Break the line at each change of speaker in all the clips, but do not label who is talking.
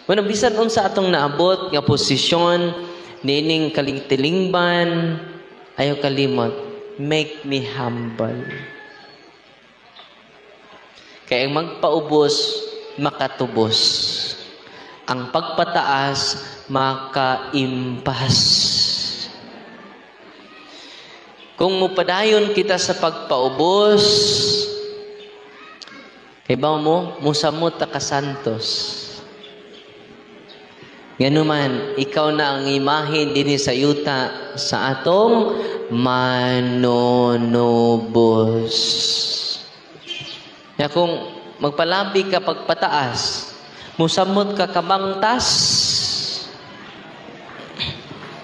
Mao na bisan unsa atong naabot nga posisyon niining katilingban, ayaw kalimot, make me humble. Kaya ang magpaubos, makatubos. Ang pagpataas, makaimpas. Kung mupadayon kita sa pagpaubos, kay ba mo, musamot ta ka santos. Nganuman, ikaw na ang imahen dinhi sa yuta sa atong manunubos. Kaya kung magpalabi ka pagpataas, musamot ka kamangtas,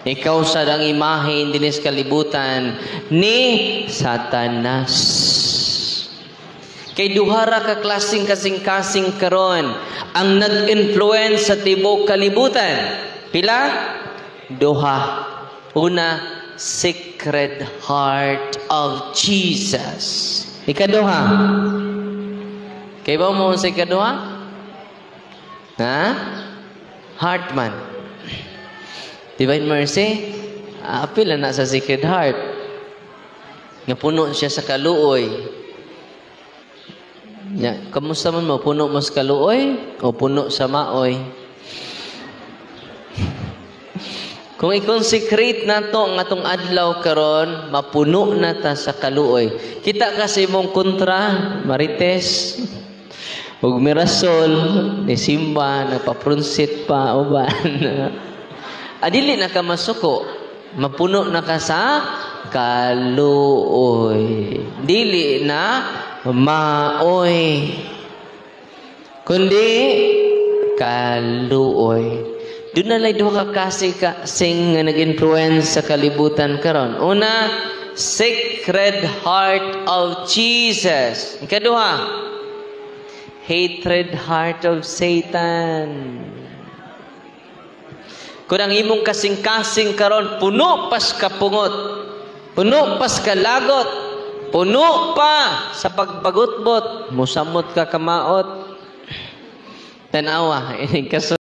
ikaw sa ang imahen dinhi sa kalibutan ni Satanas. Kay duhara ka klaseng kasing-kasing karon ang nag-influence sa tibok kalibutan. Pila? Duha. Una, Sacred Heart of Jesus. Ikaduha. Kay ba mo sa ikaduha? Ha? Heart man. Divine Mercy? Apil na sa Sacred Heart. Nga puno siya sa kaluoy. Ya, kamusta man mo? Puno mo sa kaluoy o puno sa maoy? Kung i-consecrate na to ang atong adlaw karon, mapuno na ta sa kaluoy. Kita kasi mong kontra, Marites, ug Mirasol, ni Simba, nagpaprunsit pa, uban. Adili na ka masuko, mapuno na ka sa kaluoy. Dili na maoy, kundi kaluoy. Doon na lang duha ka kasing nga nag-influence sa kalibutan karon. Una, Sacred Heart of Jesus. Ikaduha, Hatred Heart of Satan. Kung ang imong kasing-kasing karon puno pas kapungot, puno pas kalagot, puno pa sa pagbagutbot, musamot ka kamaot. Tanawa, ini kaso